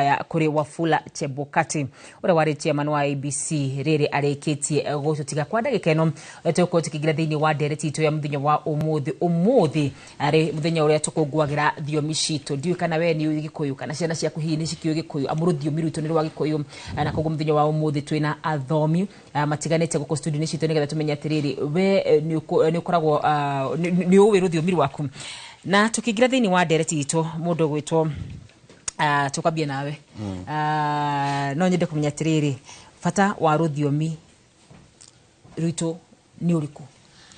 Ya kuri Wafula Chebukati uria wari chairman wa IEBC riri arikitie gututiga kwa ndagika ino. Tukorwo tukiingira thiini wa ndereti itu ya muthenya wa umuthi. Umuthi ari muthenya uria tukunguagira thiomi citu. Ndiũĩ kana we ni Gikuyu kana ciana ciaku hihi ni cikiũĩ Gikuyu, amu rũthiomi rwitũ nĩ rwa Gikuyu. Na koguo muthenya wa umuthi twina athomi matiganĩte gũkũ studio-inĩ citũ nĩgetha tumenye atĩrĩrĩ, we nĩ ũkoragwo nĩ ũĩ rũthiomi rwaku. Na tukiingira thĩinĩ wa ndereti itũ, mũndũ ũgwĩtwo tukwambia nawe. No nyende kũmenya atĩrĩrĩ, bata wa rũthiomi rwitũ nĩ ũrĩkũ,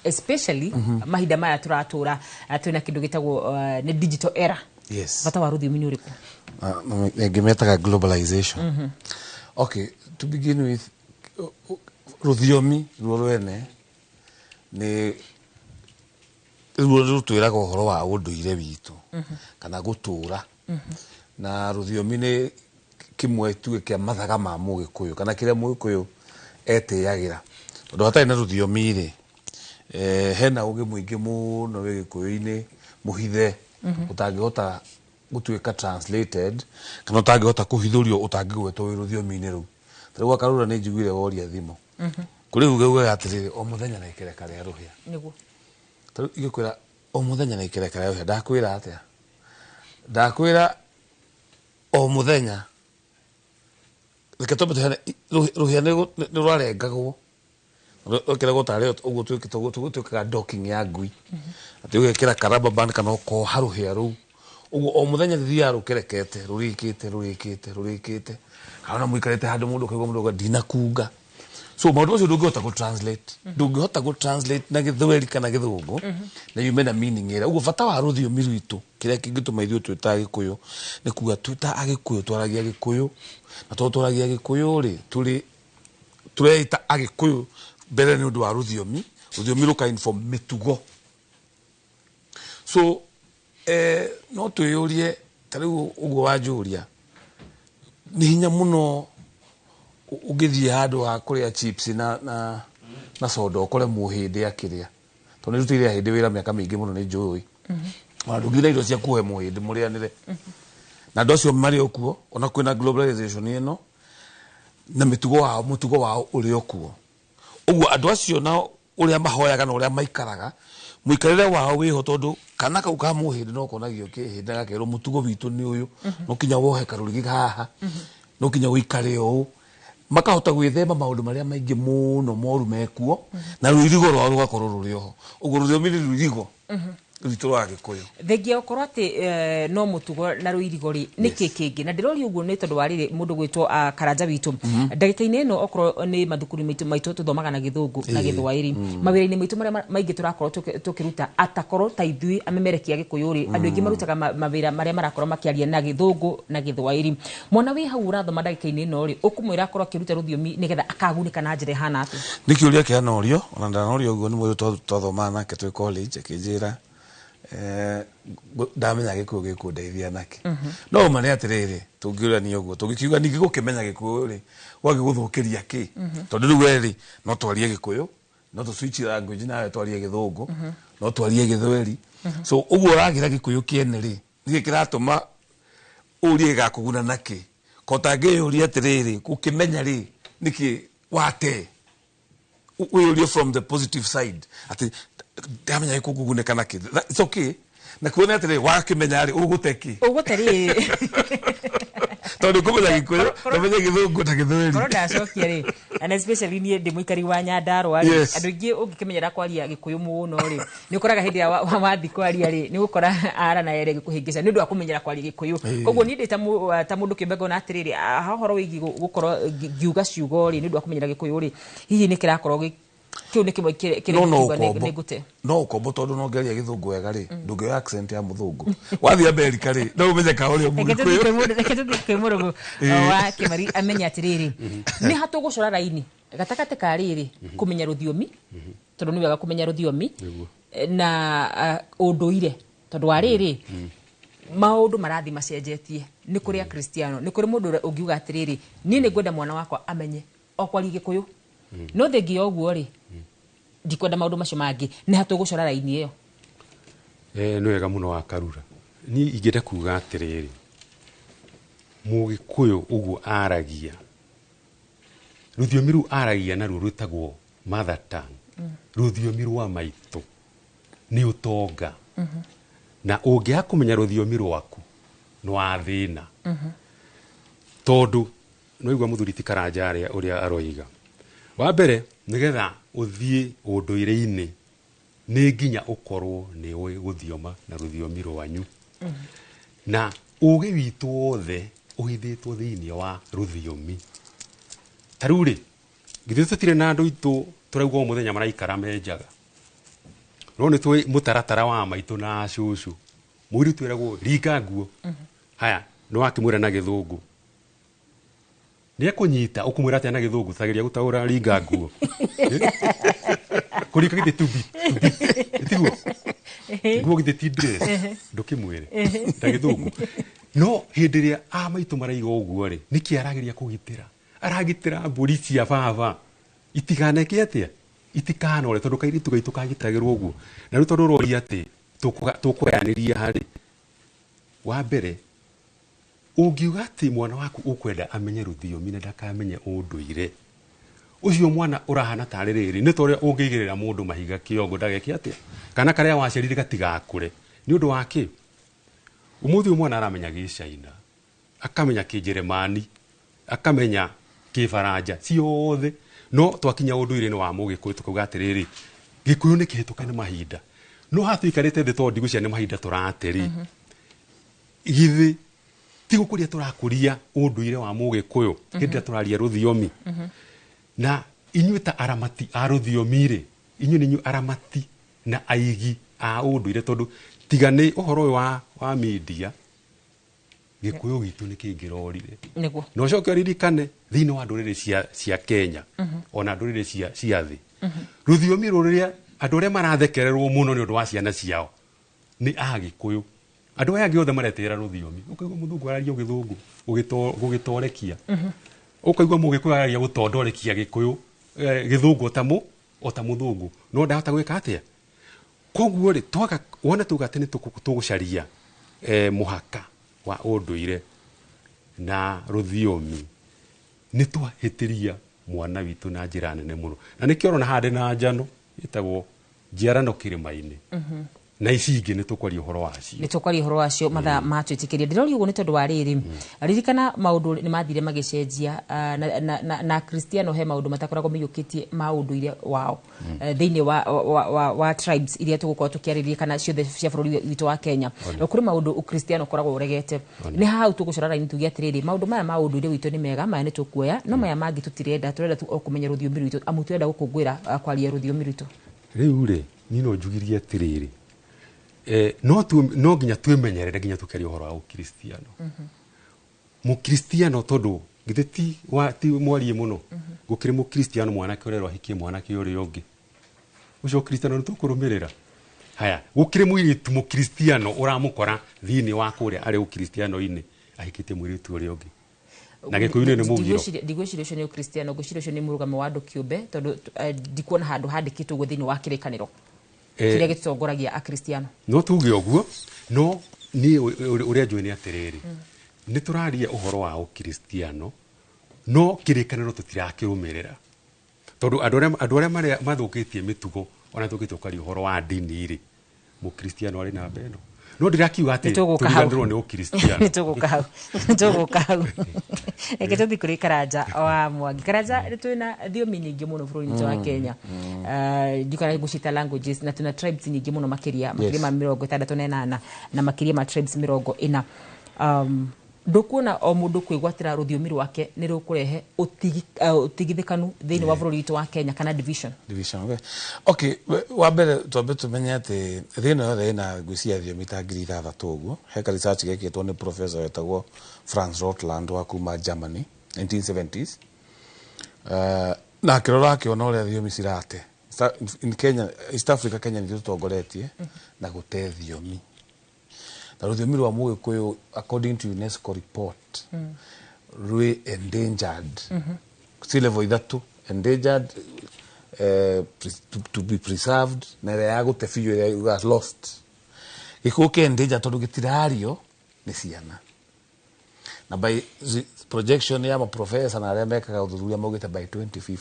especially mahinda maya tũratũra twĩna kĩndũ gĩtagwo nĩ digital era? Bata wa rũthiomi nĩ ũrĩkũ? Ngĩmetaga globalization. Okay, to begin with, rũthiomi ruo rwene nĩ ruo rũtwĩraga ũhoro wa ũndũire witũ kana gũtũra, na rũthiomi nĩ kĩmwe tuge kĩa mathaga ma Mũgĩkũyũ kana kĩrĩa Mũgĩkũyũ etĩagĩra, tondũ hatarĩ na rũthiomi rĩ, hena ũgĩ mũingĩ mũno wĩ Gĩkũyũ-inĩ mũhithe ũtangĩhota gũtuĩka translated kana ũtangĩhota kũhithũrio, ũtangĩgwetwo wĩ rũthiomi-inĩ rũu. Ta rĩu Wakarura, nĩ njiguire woria thimo kũrĩ uge ugaga atĩrĩrĩ, "O mũthenya na ikereka rĩa rũhĩa." Ta rĩu ingĩkwĩra, "O mũthenya na ikereka rĩa rũhĩa," ndakwĩra atĩa? Ndakwĩra o mũthenya, reke twambe tũheane, rũhĩa nĩ rwarengagwo, rwekĩragwo tarĩ ũguo twĩkaga docking ya ngui, atĩ ũgekĩra karaba band kana ũkoha rũhĩa rũu ũguo, o mũthenya rũthiaga rũkerekete, rũrĩkĩte, rũrĩkĩte, rũrĩkĩte, kana ona mũikarĩte handũ, mũndũ ũkaigua mũndũ auga, "Ndinakunga." So maũndũ macio ndũngĩhota gũ translate, ndũngĩhota gũ translate na Gĩthweri kana Gĩthũngũ na yume na meaning ĩrĩa ũguo. Bata wa rũthiomi rwitũ, kĩrĩa kĩngĩtũma ithuĩ twĩ ta Agĩkũyũ, nĩ kuga twĩ ta Agĩkũyũ twaragia Gĩkũyũ, na tondũ twaragia Gĩkũyũ rĩ, tũrĩ tũreita Agĩkũyũ mbere nĩ ũndũ wa rũthiomi. Rũthiomi rũka inform mĩtugo. So no twĩyũrie ta rĩu ũguo wanjũria, nĩ hinya mũno ũngĩthiĩ handũ ha kũrĩa chips na soda ũkore Mũhĩndĩ akĩrĩa, tondũ nĩ ndutĩire Ahĩndĩ wĩra mĩaka mĩingĩ mũno, nĩ njũĩ ona ndũngĩthiĩ na irio cia kuhe Mũhĩndĩ mũrĩanĩre na andũ acio marĩ o kuo, ona kwĩna globalization ĩno na mĩtugo wao, mũtugo wao ũrĩ o kuo ũguo. Andũ acio nao ũrĩa mahoyaga na ũrĩa maikaraga, mũikarĩre wao wĩho, tondũ kana kau ka Mũhĩndĩ no konagio kĩhĩndĩ, gakerwo mũtugo witũ nĩ ũyũ, no kinya wohe karũrigi haha, no kinya ũikare ũũ, makahota gwĩthema maũndũ marĩa maingĩ mũno moru mekuo, na rũirigo rwao rũgakorwo rũrĩ oho ũguo. Rũthiomi nĩ rũirigo rwitũ rwa Gĩkũyũ. Thengia ũkorwo atĩ no mũtugo na rũirigo rĩ, nĩ kĩ kĩngĩ? Na ndĩroria ũguo nĩ tondũ wa rĩrĩ, mũndũ gwĩtwo Karanja witũ, ndagĩka-inĩ ĩno, okorwo nĩ mathukuru maitũ tũthomaga na Gĩthũngũ na Gĩthwaĩri, mawĩra-inĩ maitũ marĩa maingĩ tũrakorwo tũkĩruta, atakorwo ta ithuĩ amemerekia Gĩkũyũ rĩ, andũ aingĩ marutaga mawĩra marĩa marakorwo makĩaria na Gĩthũngũ na Gĩthwaĩri. Mwana wĩ hau ũrathoma ndagĩka-inĩ ĩno rĩ, ũkũmwĩra akorwo akĩruta rũthiomi nĩgetha akagunĩka na njĩra ĩhana atĩa? Nĩ kĩũria kĩanorio, ona ndanorio ũguo nĩ mũndũ twathomaga nake twĩ college, akĩnjĩra ndamenya Gĩkũyũ gĩkũndeithia nakĩ. No ũma nĩ atĩrĩrĩ, tũngĩũrania ũguo, tũngĩkiuga ningĩ gũkĩmenya Gĩkũyũ rĩ, gwagĩgũthũkĩria kĩ? Tondũ rĩu we rĩ, no twarie Gĩkũyũ, no tũ switch language nawe twarie Gĩthũngũ, no twarie Gĩthweri. So ũguo ũragĩra Gĩkũyũ kĩene rĩ, nĩkĩ kĩratũma ũrie gĩgakũguna nakĩ? Ko ũtangĩyũria atĩrĩrĩ, gũkĩmenya rĩ, nĩkĩ wate wĩyũrie from the positive side atĩ ndamenya gĩkũngũgunĩka nakĩ? It's okay. Na kuona atĩrĩrĩ, wakĩmenya rĩ, ũgũte kĩ? Ũgũte rĩrĩ. Tondũ kũmenya Gĩkũyũ, ndamenya Gĩthũngũ na Gĩthweri. Korwo ndacokia rĩ, and especially niĩ ndĩ mũikari wa Nyandarũa rĩ, andũ aingĩ ũngĩkĩmenyera kwaria Gĩkũyũ mũno rĩ, nĩ ũkoraga hĩndĩ ĩrĩa wathiĩ kwaria rĩ, nĩ ũgũkora ara na ere gĩkũhĩngĩca nĩ ũndũ wa kũmenyera kwaria Gĩkũyũ. Koguo niĩ ndĩ ta mũndũ kĩũmbe ngona atĩrĩrĩ, ha ũhoro wĩgiĩ gũkorwo ngiuga ciugo rĩ, nĩ ũndũ wa kũmenyera Gĩkũyũ rĩ, hihi nĩ kĩrakorwo kĩu nĩ kĩmwe kĩrĩa no ingiuga ũkombo. Nĩ ngũte. No ũkombo, tondũ no ngĩaria Gĩthũngũ wega rĩ, ndũngĩoya accent ya mũthũngũ. Wathiĩ Amerika rĩ, no ũmenye ka ũrĩa Reke tũthiĩ Mũgĩkũyũ. Reke tũthiĩ kwĩ mũrũgũ wa Kĩmari amenye atĩrĩrĩ, nĩ ha tũgũcora raini gatagatĩ ka rĩrĩ kũmenya rũthiomi, tondũ nĩ wega kũmenya rũthiomi, na ũndũire, tondũ wa rĩrĩ maũndũ marathiĩ macenjetie. Nĩ kũrĩ Akristiano, nĩ kũrĩ mũndũ ũrĩa ũngiuga atĩrĩrĩ, "Niĩ nĩ ngwenda mwana wakwa amenye o kwaria Gĩkũyũ, no thengia ũguo rĩ, ndikwenda maũndũ macio mangĩ." Nĩ ha tũgũcora raini ĩyo? Nĩ wega mũno wa Karura. Niĩ ingĩenda kuga atĩrĩrĩ, Mũgĩkũyũ ũguo aragia rũthiomi rũu aragia naruo rwĩtagwo mother tongue, rũthiomi rwa maitũ nĩ ũtonga. Na ũngĩaga kũmenya rũthiomi rwaku nĩ wathĩna, tondũ nĩwaigua mũthuri ti Karanja arĩa ũrĩa aroiga. Wa mbere, nĩgetha ũthiĩ ũndũire-inĩ nĩ nginya ũkorwo nĩ ũĩ gũthioma na rũthiomi rwanyu, na ũgĩ witũ wothe ũhithĩtwo thĩinĩ wa rũthiomi. Ta rĩu rĩ, githĩ tũtirĩ na andũ aitũ tũrauga o mũthenya maraikara menjaga, no nĩ tũĩ mũtaratara wa maitũ na cũcũ. Mũirĩtu eragwo ringa nguo, haya nĩ wakĩmwĩra na gĩthũngũ nĩ ekũnyita, ũkũmwĩra atĩa na gĩthũngũ? Tageria gũtaũra ringa nguo. Kũringa githĩ to be tiguo nguo githĩ ti dress, ndũkĩmwĩre na gĩthũngũ. No hĩndĩ ĩrĩa a maitũ maraiga ũguo rĩ, nĩkĩ arageria kũgitĩra? Aragitĩra mbũri cia baba itikaneke atĩa, itikanore, tondũ kairĩtu gaitũ kagitagĩrwo ũguo. Na rĩu tondũ ũroria atĩ tũkũgayanĩria harĩ, wa mbere ũngiuga atĩ mwana waku ũkwenda amenye rũthiomi na ndakamenye ũndũire, ũcio mwana ũrahana tarĩ rĩrĩ nĩ ta ũrĩa ũngĩigĩrĩra mũndũ mahiga kĩongo ndageke atĩa, kana karĩa waciarire gatigakũre. Nĩ ũndũ wa kĩ? Ũmũthĩ ũyũ mwana aramenya gĩcaina, akamenya kĩnjeremani, akamenya kĩbaranja ciothe, no twakinya ũndũire-inĩ wa mũgĩkũyũ tũkauga atĩrĩrĩ, gĩkũyũ nĩ kĩhĩtũke nĩ mahinda. No haha tũikarĩte thĩ tondũ ndigũcia nĩ mahinda tũrate rĩ, githĩ ti gũkũria tũrakũria ũndũire wa mũgĩkũyũ hĩndĩ ĩrĩa tũraria rũthiomi? Na inyuĩ ta aramati a rũthiomi rĩ, inyuĩ nĩ inyuĩ aramati na aigi a ũndũire, tondũ tiga nĩ ũhoro ũyũ wa media, gĩkũyũ gitũ nĩ kĩngĩrorire. Nĩguo. Na ũcoke ũririkane thĩinĩ wa ndũrĩrĩ cia Kenya, ona ndũrĩrĩ cia thĩ, rũthiomi rũrĩa andũ arĩa marathekererwo mũno nĩ ũndũ wa ciana ciao nĩ Agĩkũyũ. Andũ aya angĩ othe maretĩĩra rũthiomi. Ũkaigua mũthũngũ araria gĩthũngũ gũgĩtorekia, ũkaigua mũgĩkũyũ araria gũtondorekia gĩkũyũ, gĩthũngũ o ta mũthũngũ, no ndahota gwĩka atĩa. Koguo rĩ, twaga wona tuga atĩ nĩ tũgũcaria mũhaka wa ũndũire na rũthiomi, nĩ twahĩtĩria mwana witũ na njĩra nene mũno. Na nĩkĩo ũrona haha ndĩ na njano ĩtagwo njiarano kĩrĩma-inĩ, na ici ingĩ nĩ tũkwaria ũhoro wacio. Nĩ tũkwaria ũhoro wacio mathaa matwĩtĩkĩria. Ndĩroria ũguo nĩ tondũ wa rĩrĩ, ririkana maũndũ nĩ mathire magĩcenjia, na Kristiano he maũndũ matakoragwo maiyũkĩtie ma ũndũire wao thĩinĩ wa tribes iria tũgũkorwo tũkĩarĩrĩria kana ciothe cia bũrũri witũ wa Kenya. Kũrĩ maũndũ Ũkristiano ũkoragwo ũregete. Nĩ hau tũgũcora raini tuge atĩrĩrĩ, maũndũ maya ma ũndũire witũ nĩ mega, maya nĩ tũkuoya, no maya mangĩ tũtirenda, tũrenda tu o kũmenya rũthiomi rwitũ, amu tũrenda gũkũngũĩra kwaria rũthiomi rwitũ. Rĩu rĩ, niĩ no njugirie atĩrĩrĩ, no nginya twĩmenyerere nginya tũkĩaria ũhoro wa ũkristiano. Mũkristiano tondũ githĩ ti mwarie mũno, gũkĩrĩ mũkristiano mwanake ũrerwo ahikie mwanake ũrĩa ũngĩ, ũcio ũkristiano nĩ tũkũrũmĩrĩra. Haya, gũkĩrĩ mũirĩtu mũkristiano ũramũkora thĩinĩ wa kũrĩa arĩ ũkristiano-inĩ ahikĩtie mũirĩtu ũrĩa ũngĩ, na gĩkũyũ-inĩ nĩ mũgiro. Ndigwĩciria ũcio nĩ ũkristiano, ngwĩciria ũcio nĩ mũrũgamo wa andũ kĩũmbe, tondũ ndikuona handũ handĩkĩtwo ũguo thĩinĩ wa kĩrĩkanĩro kĩrĩa gĩtongoragia akristiano. No tuge ũguo, no niĩ ũrĩa njũĩ nĩ atĩrĩrĩ, nĩ tũraria ũhoro wa ũkristiano, no kĩrĩkanĩro tũtirakĩrũmĩrĩra, tondũ andũ arĩa mathũkĩtie mĩtugo, ona tũkĩte tũkaria ũhoro wa ndini rĩ, mũkristiano arĩ namba ĩno. No ndĩrakiuga atĩ tũriganĩrwo nĩ ũkristiano. Nĩ tũgũka hau. Nĩ tũgũka hau. Reke tũthiĩ kũrĩ Karanja wa Mwangi. Karanja, nĩ twĩna thiomi nyingĩ mũno bũrũri-inĩ witũ wa Kenya. Ndikana ngũciĩta languages, na twĩna tribes nyingĩ mũno makĩria ma 68 na makĩria ma tribes 40. Ndũkuona o mũndũ kwĩgwatĩra rũthiomi rwake nĩ rũkũrehe ũtigithĩkanu thĩinĩ wa bũrũri witũ wa Kenya kana division? Division, okay. Okay, wa mbere twambe tũmenye atĩ thĩ ĩno yothe ĩna ngwĩciria thiomi ta 6,000 ũguo. He ka research gekĩtwo nĩ professor wetagwo Franz Rotland wa kuma Germany 1970s. Na akĩrora akĩona ũrĩa thiomi cirate. In Kenya, East Africa, Kenya nĩ tũtongoretie na gũte thiomi. Na rũthiomi rwa Mũgĩkũyũ, according to UNESCO report, rwĩ endangered. Ci level 3, endangered, to be preserved, na ĩrĩa ya gũte biũ ĩrĩa yugaga lost. Gĩkũyũ kĩ endangered tondũ gĩtirario nĩ ciana. Na by projection ya maprofesa na arĩa mekaga ũthuthuria maugĩte by 2050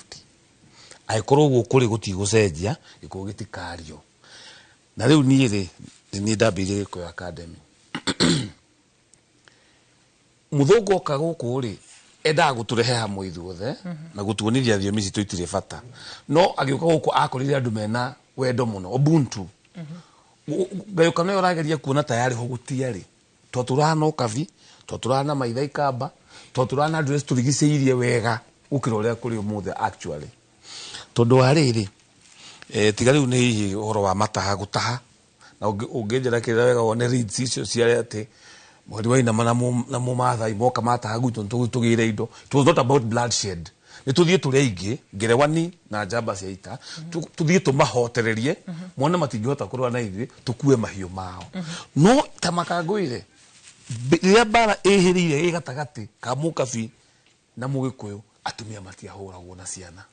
angĩkorwo ũguo kũrĩ gũtigũcenjia, Gĩkũyũ gĩtikario. Na rĩu niĩ rĩ, nĩ niĩ ndambĩrĩirie Gĩkũyũ Academy. Mũthũngũ oka gũkũ rĩ, endaga gũtũrehe hamwe ithuothe na gũtuonithia thiomi citũ itirĩ bata, no agĩũka gũkũ akorire andũ mena wendo mũno, ubuntu. Ngayũkano ĩyo ũrageria kuona ta yarĩ ho, gũtiarĩ. Twatũraga na ũkabi, twatũraga na maitha ikamba, twatũraga na ndũrĩ tũrigicĩirie wega gũkĩra ũrĩa kũrĩ ũmũthĩ actually, tondũ wa rĩrĩ, tiga rĩu nĩ hihi ũhoro wa mataha gũtaha na ũngĩnjĩra kĩrĩra wega wone reads icio ciarĩ atĩ mweri wa inama na mũmathai moka mataha gwitũ nĩ tũgĩre indo. It was not about bloodshed. Nĩ tũthiĩ tũrĩ aingĩ ngerewani na njamba cia ita, tũthiĩ tũmahotererie mone matingĩhota kũrũa na ithuĩ, tũkue mahiũ mao. No ta makangũire, rĩrĩa mbara ĩhĩrĩire ĩ gatagatĩ ka mũkabi na mũgĩkũyũ, atumia matiahũragwo na ciana.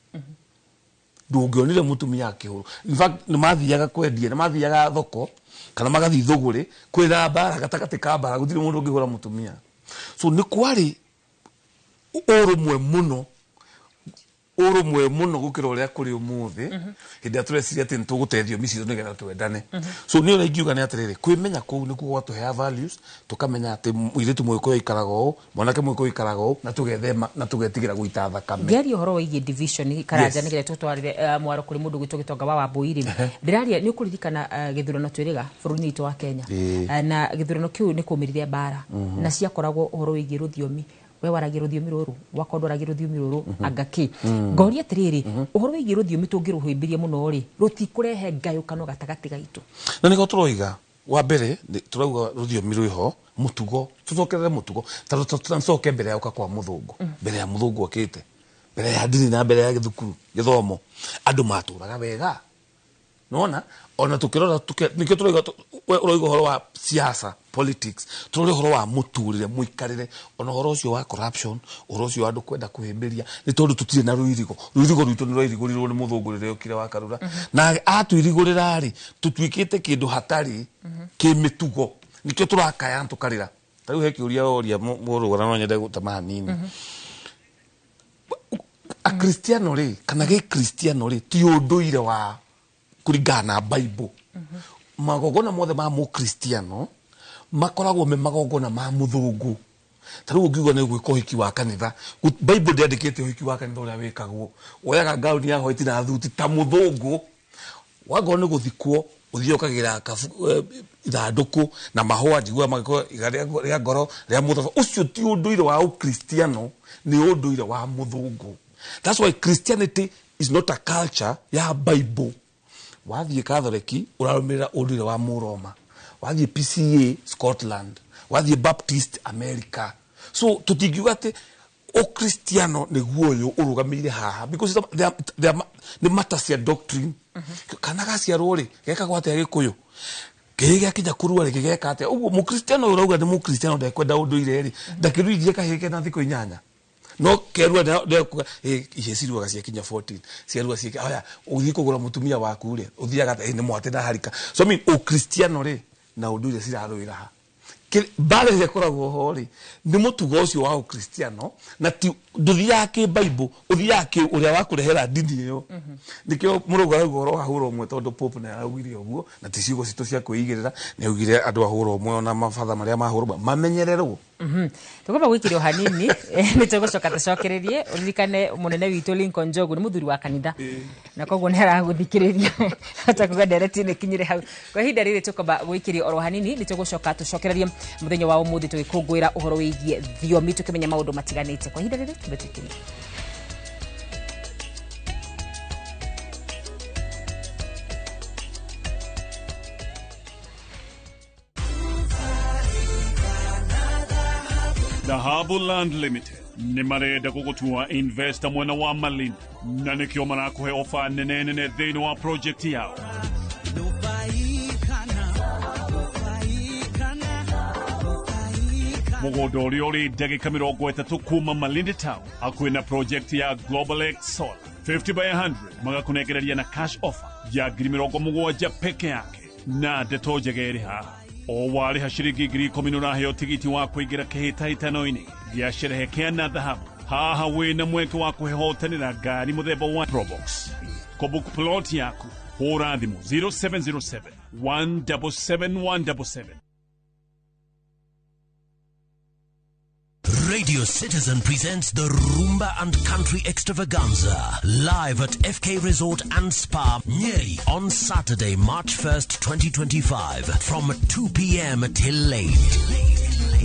Ndũngĩonire mũtumia akĩhũrwo. In fact, nĩ mathiaga kwendia, nĩ mathiaga thoko kana magathiĩ thũgũrĩ. Kwĩna mbara, gatagatĩ ka mbara gũtirĩ mũndũ ũngĩhũra mũtumia. So nĩ kwarĩ ũrũmwe mũno, ũrũmwe mũno gũkĩra ũrĩa kũrĩ ũmũthĩ, hĩndĩ ĩrĩa tũreciria atĩ nĩ tũgũte thiomi citũ nĩgetha twendane. So niĩ ũrĩa ingiuga nĩ atĩrĩrĩ, kwĩmenya kũu nĩkuo gwatũhea values, tũkamenya atĩ mũirĩtu Mũgĩkũyũ aikaraga ũũ, mwanake Mũgĩkũyũ aikaraga ũũ, na tũgethema na tũgetigĩra gũita thakame. Ngĩaria ũhoro wĩgiĩ division, Karanja, nĩgetha tũtwarĩre mwaro kũrĩ mũndũ gwĩtwo Gĩtonga wa Wambũi rĩ, ndĩraria nĩ ũkũririkana gĩthurano twĩrĩga bũrũri-inĩ witũ wa Kenya. Na gĩthurano kĩu nĩ kũmĩrire mbara na ciakoragwo ũhoro wĩgiĩ rũthiomi. We waragia rũthiomi rũrũ, wakwa ndwaragia rũthiomi rũrũ, anga kĩ. Ngoria atĩrĩrĩ, ũhoro wĩgiĩ rũthiomi tũngĩrũhĩmbĩria mũno rĩ, rũtikũrehe ngayũkano gatagatĩ gaitũ? Na nĩko tũroiga wa mbere tũrauga rũthiomi rwĩho, mũtugo, tũcokerere mũtugo, tondũ mbere ya gũka kwa mũthũngũ, mbere ya mũthũngũ okĩte, mbere ya ndini na mbere ya gĩthukuru gĩthomo, andũ matũraga wega. Nona ona tukirora nikio turauga we ũroiga ũhoro wa siasa, politics, turore ũhoro wa mũtũrĩre, mũikarĩre, ona ũhoro ũcio wa corruption, ũhoro ũcio wa andũ kwenda kũhĩmbĩria, nĩ tondũ tũtirĩ na rũirigo. Rũirigo rwitũ nĩ rwairigũrirwo nĩ mũthũngũ rĩrĩa okire wa Karura, na atwirigũrĩra rĩ, tũtuĩkĩte kĩndũ hatarĩ kĩmĩtugo. Nikĩo tũrakaya tũkarĩra. Ta rĩu he kĩũria woria mũrũgara, no nyende gũtema hanini. Akristiano rĩ, kana gĩkristiano rĩ, ti ũndũire wa kũringana na Bible. Magongona mothe ma mũkristiano makoragwo me magongona ma mũthũngũ. Ta rĩu ũngiuga nĩ gwĩka ũhiki wa kanitha, Bible ndĩandĩkĩte ũhiki wa kanitha ũrĩa wĩkagwo. Woyaga ngauni ya white na thuti ta mũthũngũ. Wangorwo nĩ gũthikwo, ũthiĩ ũkagĩra ithandũkũ na mahũa, njiguaga magĩkorwo iga rĩa ngoro rĩa mũthoba. Ũcio ti ũndũire wa ũkristiano, nĩ ũndũire wa mũthũngũ. That's why Christianity is not a culture ya Bible. Wathiĩ Katholeki, ũrarũmĩrĩra ũndũire wa Mũroma. Wathiĩ PCA Scotland, wathiĩ Baptist America. So tũtingiuga atĩ ũkristiano nĩguo ũyũ ũrũgamĩire haha, because they are, nĩ mata cia doctrine. Kana gaciarwo rĩ, gekagwo atĩa Gĩkũyũ? Kĩhĩ gĩakinya kũrua rĩ, gĩgeka atĩa? Ũguo mũkristiano ũyũ ũrauga nĩ mũkristiano ndekwenda ũndũire rĩ, ndakĩruithie kahĩĩ kena thikũ 8, no kerua ndekuga ihĩ ciruaga ciakinya 14, ciarua ciĩke aya. Ũthiĩ kũgũra mũtumia waku rĩ, ũthiaga atĩa? Nĩ mwate na harika. So I mean, ũkristiano rĩ na ũndũire cirarũĩra ha? Mbara ĩrĩa ĩkoragwo ho rĩ, nĩ mũtugo ũcio wa ũkristiano, na ti ndũthiaga kĩ Bible, ũthiaga kĩ ũrĩa wa kũrehera ndini ĩyo. Nĩkĩo mũrũgũ arauga ũhoro wa hũra ũmwe, tondũ Pope nĩ araugire ũguo, na ti ciugo citũ cia kwĩigĩrĩra. Nĩ augire andũ a hũra ũmwe ona mabatha marĩa mahũra ũmwe mamenyererwo. Tũkwamba gwĩkĩra o hanini, nĩ tũgũcoka tũcokererie. Ũririkane mũnene witũ Lincoln Njogu nĩ mũthuri wa kanitha na koguo nĩ aragũthikĩrĩria, hota kuga ndereti nĩ kinyire hau. Kwa ihinda rĩrĩ tũkwamba gwĩkĩria oro hanini, nĩ tũgũcoka tũcokererie mũthenya wa ũmũthĩ tũgĩkũngũĩra ũhoro wĩgiĩ thiomi, tũkĩmenya maũndũ matiganĩte. Kwa ihinda rĩrĩ tumbe twĩkĩrie. Dhahabu Land Limited nĩ marenda gũgũtua investor mwena wa Malindi, na nĩkĩo marakũhe ofa nene nene thĩinĩ wa project yao. Mũgũnda ũrĩa ũrĩ ndagĩka 30 kuma Malindi town, hakuhĩ na project ya Global X Solar 50 by 100, magakũnengereria na cash offer ya 70,000 peke yake. Na ndeto njega ĩrĩ haha. O warĩha ciringi 10,000 nĩũraheo tigiti wa kũingĩra kĩhĩtahĩtano-inĩ gĩa sherehe kĩa na dhahabu. Haha wĩna mweke wa kwĩhotanĩra ngari mũthemba wa Probox. Kũbook plot yaku hũra thimũ 0707 177 177. Radio Citizen presents the Rumba and Country Extravaganza live at FK Resort and Spa, Nyeri on Saturday, March 1st, 2025 from 2 p.m. till late.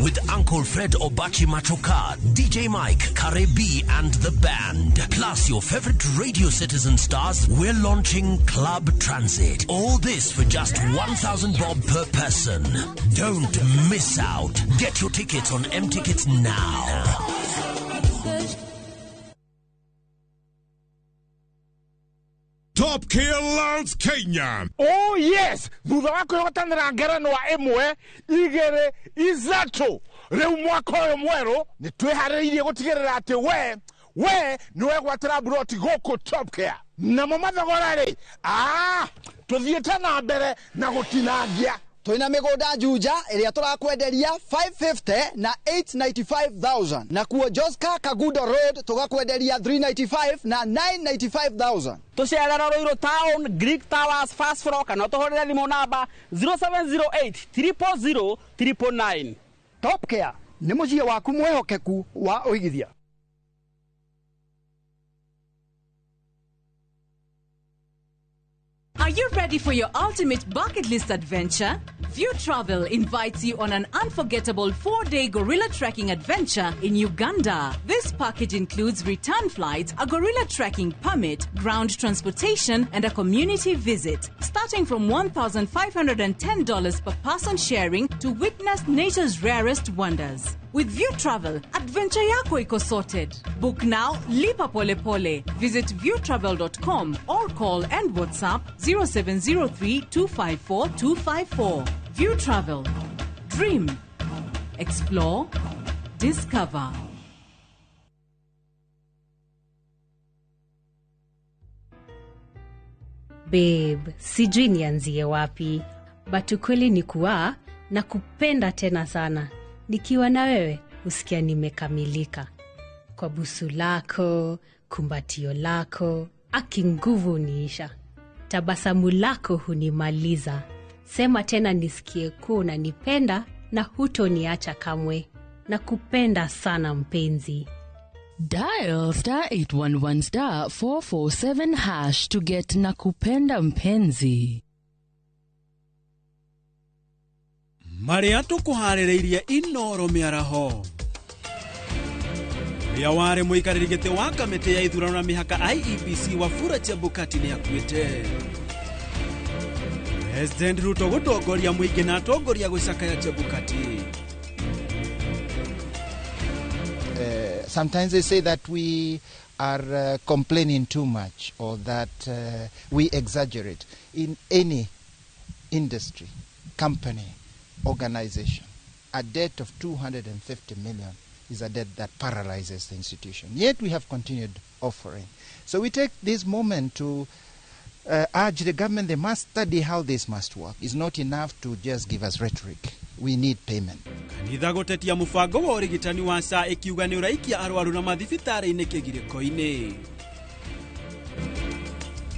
With Uncle Fred Obachi Machoka, DJ Mike, Kare B and the band. Plus your favorite Radio Citizen stars, we're launching Club Transit. All this for just 1,000 bob per person. Don't miss out. Get your tickets on M Tickets now. Top Care Lounge Kenya. Oh yes, thutha wa kwĩhotanĩra ngerenwa ĩmwe igĩrĩ ithatũ rĩu mwaka ũyũ mwerũ nĩ twĩharĩrĩirie gũtigĩrĩra atĩ we nĩ wegwatĩra mburoti gũkũ Top Care. Namo mathogora rĩ, tũthiĩte na mbere na gũtinangia. Twina mĩgũnda Juja ĩrĩa tũrakwenderia 550 na 895,000 na kuo Joska Kagudo Road tũgakwenderia 395 na 995,000. Tũcerera Ruiru Town, Greek Towers, first floor, kana ũtũhũrĩre thimũ namba 0708 000 999. Top Care nĩ mũciĩ waku mwĩhokeku wa ũigithia. Are you ready for your ultimate bucket list adventure? View Travel invites you on an unforgettable 4-day gorilla trekking adventure in Uganda. This package includes return flights, a gorilla trekking permit, ground transportation, and a community visit. Starting from $1,510 per person sharing to witness nature's rarest wonders. With View Travel, adventure yako iko sorted. Book now, lipa pole pole. Visit viewtravel.com or call and WhatsApp 0703 254 254. View Travel. Dream. Explore. Discover. Babe, sijui nianzie wapi. But ukweli ni kuwa na kupenda tena sana. Nikiwa na wewe, usikia nimekamilika. Kwa busu lako, kumbatio lako, aki nguvu uniisha. Tabasamu lako hunimaliza. Sema tena nisikie kuwa unanipenda na hutoniacha kamwe. Nakupenda sana mpenzi. Dial star 811 star 447 hash to get nakupenda mpenzi. Maria tukuharĩrĩirie Inoro mĩaraho. Ũrĩa warĩ mũikarĩri gĩtĩ wa kamĩtĩ ya ithurano na mĩhaka IEBC Wafula Chebukati nĩakuĩte. President Ruto gũtongoria mũingĩ na atongoria gũcakaya Chebukati. Sometimes they say that we are complaining too much or that we exaggerate. In any industry, company, organization, a debt of 250 million is a debt that paralyzes the institution. Yet we have continued offering. So we take this moment to urge the government, they must study how this must work. It's not enough to just give us rhetoric. We need payment. Kanitha gũtetia mũbango wa ũrigitani wa SHA ĩkiuga nĩ ũraikia arwaru na mathibitarĩ-inĩ kĩgirĩko-inĩ.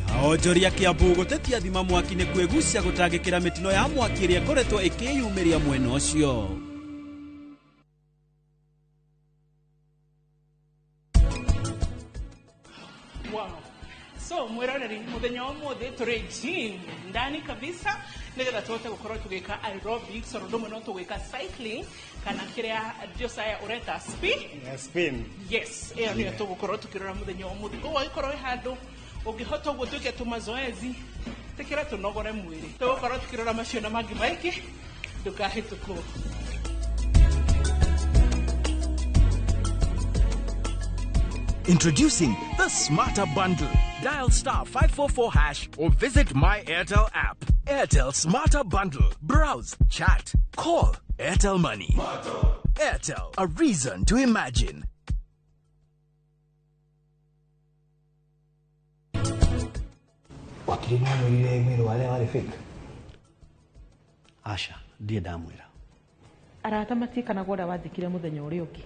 Na onjoria Kiambu gũtetia thima mwaki nĩ kwĩgucia gũtangĩkĩra mĩtino ya mwaki ĩrĩa ĩkoretwo ĩkĩyumĩria mwena ũcio. Wow. So mwiroreri muthenya umuthi turi gym ndani kabisa nigetha tuhote gukorwo tugika aerobics oro ndumwe no tugika cycling kana kiria Josiah ureta spin. Spin. Yes, iyo niyo tugukorwo tukirora muthenya umuthi. Koguo ikorwo wi handu ungihota uguo twike tumazoezi tikira tunogore mwiri. Tugukorwo tukirora macio na mangi maingi ndukahĩtũkwo. Introducing the Smarter Bundle. Dial star 544 hash or visit My Airtel app. Airtel Smarter Bundle. Browse, chat, call. Airtel Money. Airtel, a reason to imagine. Wakili nĩ wamwĩrire mwĩrĩ wa arĩa warĩ fake? Aca, Ndirĩ ndamwĩra. Arata matiĩkanaga ũrĩa wanjĩkire mũthenya ũrĩa ũngĩ.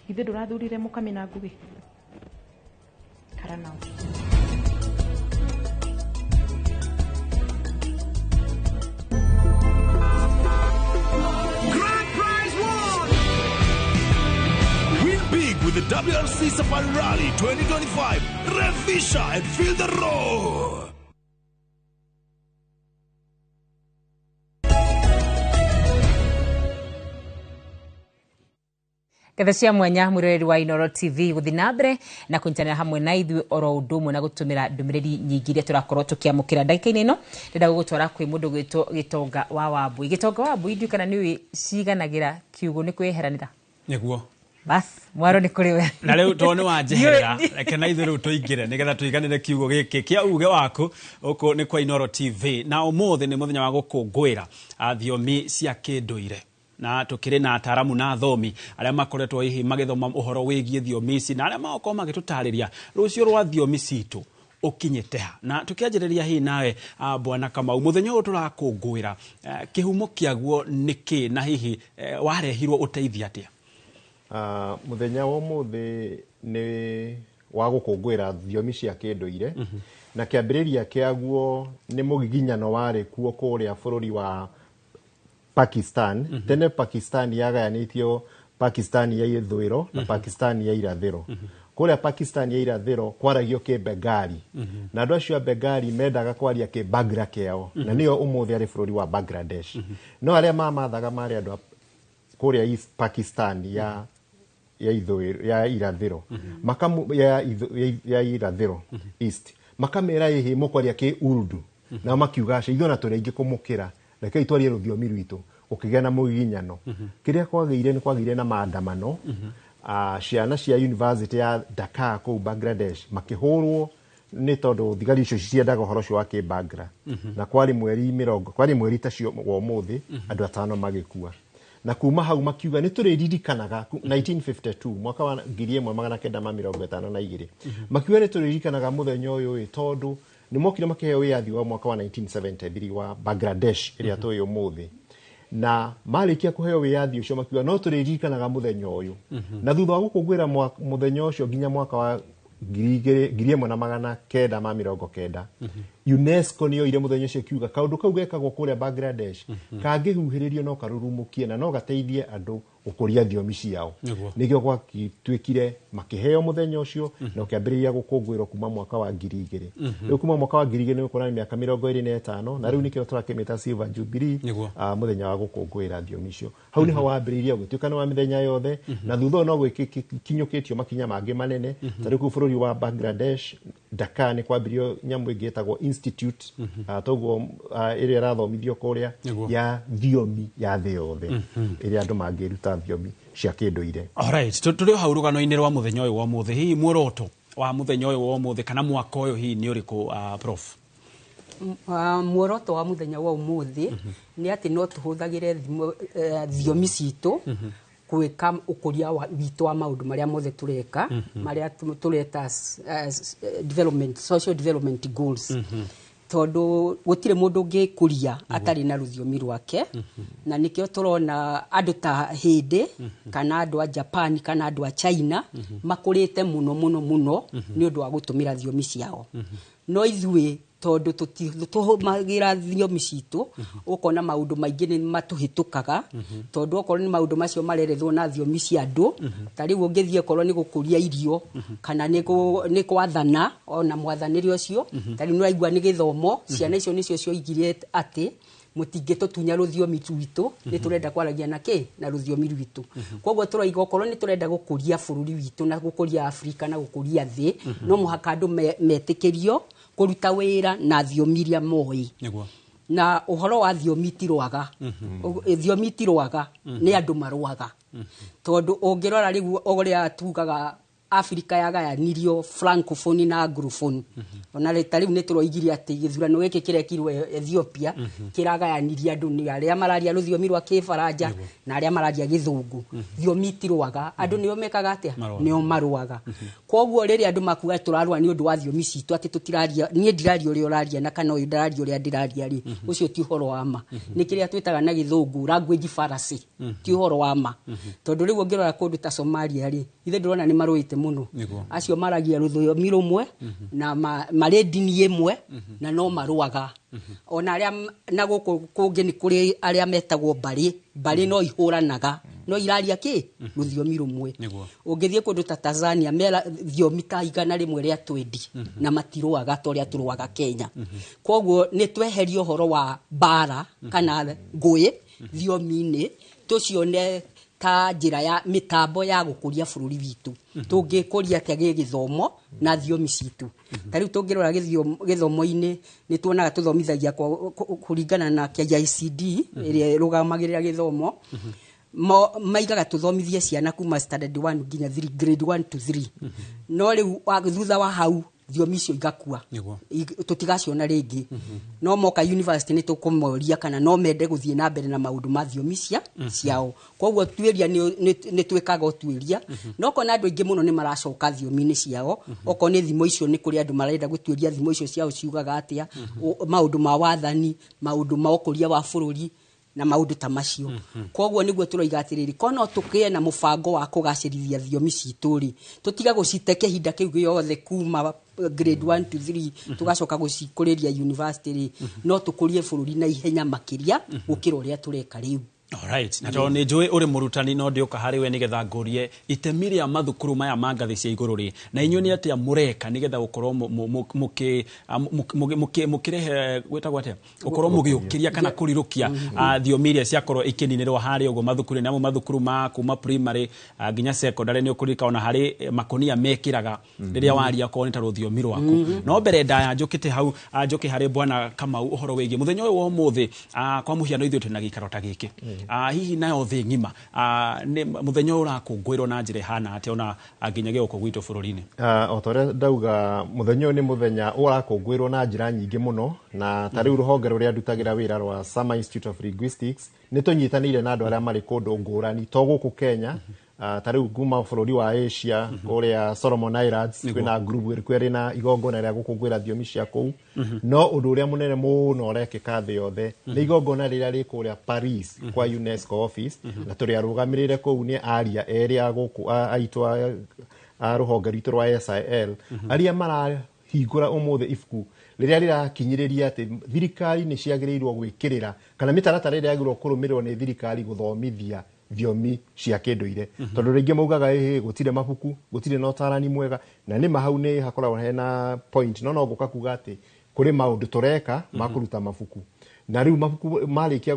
Githĩ ndũrathurire Mũkami na Ngũgĩ? Kara nao. Grand Prize 1! Win big with the WRC Safari Rally 2025. Rev Fisher and feel the roar. Ketha cia mwanya mwiroreri wa Inooro TV guthi na mbere na kunyitanira hamwe na ithuĩ oro ũndũ ũmwe na gũtũmĩra ndũmĩrĩri nyingĩ iria tũrakorwo tũkĩamũkĩra ndagĩka-inĩ ĩno. Ndĩrenda gũgũtwara kwĩ mũndũ gwĩtwo Gĩtonga wa Wambui. Gĩtonga wa Wambui, ndiũĩ kana nĩũĩ ciganagĩra kiugo nĩ kwĩyeheranĩra. Nĩguo. Bas, mwaro nĩ kũrĩ we. Na rĩu tondũ nĩ wanjeherera, reke na ithuĩ rĩu tũingĩre nĩgetha tũiganĩre kiugo gĩkĩ kĩa uge waku. Gũkũ nĩ kwa Inooro TV, na ũmũthĩ nĩ mũthenya wa gũkũngũĩra thiomi cia kĩndũire, na tukire na ataramu na athomi arĩa makoretwo hihi magĩthoma ũhoro wĩgiĩ thiomi ici, na arĩa magokorwo magĩtũtarĩria rũciũ rwa thiomi citũ ũkinyĩte ha. Na tukianjĩrĩria hihi nawe, Bwana Kamau, mũthenya ũyũ tũrakũngũĩra, kĩhumo kĩaguo nĩ kĩ, na hihi warehirwo ũteithia atĩa? Mũthenya wa ũmũthĩ nĩ wa gũkũngũĩra thiomi cia kĩndũire, na kĩambĩrĩria kĩaguo nĩ mũgiginyano warĩ kuo kũrĩa bũrũri wa Pakistan. Tene Pakistan yagayanĩtio Pakistan ya ithũĩro na Pakistan ya irathĩro. Kũrĩa Pakistan ya irathĩro kwaragio kĩbengali, na andũ acio a Bengali mendaga kwaria kĩbangra kĩao, na nĩyo ũmũthĩ arĩ bũrũri wa Bangladesh. No arĩa mamathaga marĩ andũ a kũrĩa East Pakistan ya ya ithũĩro ya irathĩro, makamu ya ya irathĩro East, makamera ĩhĩ mũkwaria kĩ Urdu, nao makiuga aca, ithuĩ ona tũrĩ aingĩ kũmũkĩra, rekei twarie rũthiomi rwitũ. Gũkĩgĩa na mũgiginyano. Kĩrĩa kwagĩire nĩ kwagĩire na maandamano. Ciana cia university ya Dhaka kũu Bangladesh makĩhũrwo nĩ tondũ thigari icio ciendaga ũhoro ũcio wa kĩbangra. Na kwarĩ mweri mĩrongo, kwarĩ mweri ta cio wa ũmũthĩ, andũ 5 magĩkua. Na kuma hau makiuga nĩ tũrĩririkanaga 1952, mwaka wa 1952, makiuga nĩ tũrĩririkanaga mũthenya ũyũ ĩ, tondũ nĩ mokire makĩheo wĩyathi wa mwaka wa 1973 wa Bangladesh ĩrĩa tũĩ ũmũthĩ. Na marĩkia kũheo wĩyathi ũcio makiuga no tũrĩririkanaga mũthenya ũyũ. Na thutha wa gũkũngũĩra mũthenya ũcio nginya mwaka wa 1990, UNESCO nĩ yoire mũthenya ũcio ĩkiuga kaũndũ kau gekagwo kũrĩa Bangladesh kangĩhuhĩrĩrio no karurumũkie na no gateithie andũ gũkũria thiomi ciao. Nĩkĩo gwatuĩkire makĩheo mũthenya ũcio na ũkĩambĩrĩria gũkũngũĩrwo kuma mwaka wa 2000. Rĩu kuma mwaka wa 2000 nĩ ũkũra mĩaka 25, na rĩu nĩkĩo tũrakĩmĩta Silver Jubilee, mũthenya wa gũkũngũĩra thiomi icio. Hau nĩho wambĩrĩirie gũtuĩka nĩ wa mĩthenya yothe, na thutha ũyũ no gwĩkinyũkĩtio makinya mangĩ manene. Ta rĩu kũu bũrũri wa Bangladesh Dhaka nĩ kwambĩrĩrio nyamũ ĩngĩ ĩtagwo institute, toguo ĩrĩa ĩrathomithio kũrĩa ya thiomi ya thĩ yothe, ĩrĩa andũ mangĩruta thiomi cia kĩndũire. Alright, tũrĩ o hau rũgano-inĩ rwa mũthenya ũyũ wa ũmũthĩ, hihi muoroto wa mũthenya ũyũ wa ũmũthĩ kana mwaka ũyũ hihi nĩ ũrĩkũ, Prof? Muoroto wa mũthenya wa ũmũthĩ nĩ atĩ no tũhũthagĩre thiomi citũ gwĩka ũkũria witũ wa maũndũ marĩa mothe tũreka, marĩa tũreta development, social development goals. Tondũ gũtirĩ mũndũ ũngĩkũria atarĩ na rũthiomi rwake, na nĩkĩo tũrona andũ ta Hĩndĩ kana andũ a Japan kana andũ a China makũrĩte mũno mũno mũno nĩ ũndũ wa gũtũmĩra thiomi ciao. No ithuĩ tondũ tũhũmagĩra thiomi citũ, ũkona maũndũ maingĩ nĩ matũhĩtũkaga, tondũ okorwo nĩ maũndũ macio marerethwo na thiomi cia andũ, ta rĩu ũngĩthiĩ okorwo nĩ gũkũria irio kana nĩ kwathana, ona mwathanĩre ũcio, ta rĩu nĩũraigua nĩ gĩthomo, ciana icio nĩcio cioigire atĩ mũtingĩtũtunya rũthiomi rwitũ, nĩ tũrenda kwaragia na kĩ na rũthiomi rwitũ. Koguo tũraiga okorwo nĩ tũrenda gũkũria bũrũri witũ na gũkũria Afrika na gũkũria thĩ, no mũhaka andũ metĩkĩrio kũruta wĩra na thiomi iria moĩ. Na ũhoro wa thiomi ti rwaga, thiomi ti rwaga, nĩ andũ marwaga. Tondũ ũngĩrora rĩu ũrĩa tugaga Afrika yagayanirio francophone na anglophone. Ona ta rĩu nĩ tũroigire atĩ gĩthurano gĩkĩ kĩrekirwo Ethiopia kĩragayanirie andũ nĩ arĩa mararia rũthiomi rwa Kĩbaranja na arĩa mararia Gĩthũngũ. Thiomi itirũaga, andũ nĩo mekaga atĩa? Nĩo marũaga. Koguo rĩrĩa andũ makuga tũrarũa nĩ ũndũ wa thiomi citũ, atĩ tũtiraria, niĩ ndiraria ũrĩa ũraria na kana ũyũ ndararia ũrĩa ndĩraria rĩ, ũcio ti ũhoro wa ma. Nĩ kĩrĩa twĩtaga na Gĩthũngũ language fallacy, ti ũhoro wa ma. Tondũ rĩu ũngĩrora kũndũ ta Somalia rĩ, ithe ndĩrona nĩ marũĩte mũno. Acio maragia rũthiomi rũmwe na marĩ ndini ĩmwe na no marũaga. Ona arĩa na gũkũ kũngĩ nĩ kũrĩ arĩa metagwo mbarĩ, mbarĩ no ihũranaga, no iraria kĩ? Rũthiomi rũmwe. Ũngĩthiĩ kũndũ ta Tanzania mera thiomi ta 120 na matirũaga ta ũrĩa tũrũaga Kenya. Koguo nĩ tweherie ũhoro wa mbara kana ngũĩ thiomi-inĩ, tũcione ta njĩra ya mĩtambo ya gũkũria bũrũri witũ. Tũngĩkũria atĩa gĩgĩthomo na thiomi citũ? Ta rĩu tũngĩrora gĩthomo-inĩ nĩ tuonaga tũthomithagia kũringana na KICD ĩrĩa ĩrũgamagĩrĩra gĩthomo. Maigaga tũthomithie ciana kuma standard 1 nginya 3, grade 1 to 3. No rĩu thutha wa hau thiomi icio igakua, tũtigaciona rĩngĩ. No moka university nĩ tũkũmoria kana no mende gũthiĩ na mbere na maũndũ ma thiomi ciao. Koguo tuĩria nĩ twĩkaga ũtuĩria, no kona andũ aingĩ mũno nĩ maracoka thiomi-inĩ ciao. Okorwo nĩ thimo icio nĩ kũrĩ andũ marenda gũtuĩria thimo icio ciao ciugaga atĩa, maũndũ ma wathani, maũndũ ma ũkũria wa bũrũri na maũndũ ta macio. Koguo nĩguo tũroiga atĩrĩrĩ, ko no tũkĩe na mũbango wa kũgacĩrithia thiomi citũ rĩ, tũtiga gũcite kĩhinda kĩu gĩothe kuma grade 1 to 3 tũgacoka gũcikũrĩria university rĩ, no tũkũrie bũrũri na ihenya makĩria gũkĩra ũrĩa tũreka rĩu. Alright, na tondũ nĩ njũĩ ũrĩ mũrutani no ndĩũka harĩ we nĩgetha ngũrie itemi rĩa mathukuru maya ma ngathĩ cia igũrũ rĩ, na inyuĩ nĩ atĩa mũreka nĩgetha gũkorwo mũkĩrehe gwĩtagwo atĩa, gũkorwo mũgĩũkĩria kana kũrirũkia thiomi iria ciakorwo ikĩninĩrwo harĩa ũguo mathukuru-inĩ, namo mathukuru ma kuma primary nginya secondary nĩ ũkũririkana ona harĩ makonia mekĩraga rĩrĩa waria okorwo nĩ ta rũthiomi rwaku. No mbere ndaya njũkĩte hau, njũke harĩ Bwana Kamau ũhoro wĩgiĩ mũthenya ũyũ wa ũmũthĩ, kwa mũhiano ithuĩ twĩna gĩikaro ta gĩkĩ. Hihi nayo thĩ ng'ima nĩ mũthenya ũyũ ũrakũngũĩrwo na njĩra ĩhana atĩa ona nginyagia gũkũ gwitũ bũrũri-inĩ? O ta ũrĩa ndauga, mũthenya ũyũ nĩ mũthenya ũrakũngũĩrwo na njĩra nyingĩ mũno, na ta rĩu rũhonge rũrĩa ndutagĩra wĩra rwa Summer Institute of Linguistics nĩ tũnyitanĩire na andũ arĩa marĩ kũndũ ngũrani to gũkũ Kenya. Ta rĩu kuma bũrũri wa Asia kũrĩa Solomon Islands kwĩna group ĩrĩkũ ĩrĩ na igongona rĩa gũkũngũĩra thiomi cia kũu. No ũndũ ũrĩa mũnene mũno ũrekĩka thĩ yothe nĩ igongona rĩrĩa rĩ kũrĩa Paris kwa UNESCO office, na tũrĩ arũgamĩrĩre kũu nĩ aria erĩ a gũkũ aitũ a rũhonge rwitũ rwa SIL arĩa marahingũra ũmũthĩ ibuku rĩrĩa rĩrakinyĩrĩria atĩ thirikari nĩ ciagĩrĩirwo gwĩkĩrĩra kana mĩtaratara ĩrĩa yagĩrĩirwo kũrũmĩrĩrwo nĩ thirikari gũthomithia thiomi cia kĩndũire. Tondũ rĩngĩ maugaga ĩhĩ gũtirĩ mabuku, gũtirĩ na ũtarani mwega, na nĩ ma hau nĩ hakoragwo hena point, no ngũka kuga atĩ kũrĩ maũndũ tũreka ma kũruta mabuku, na rĩu mabuku marĩkia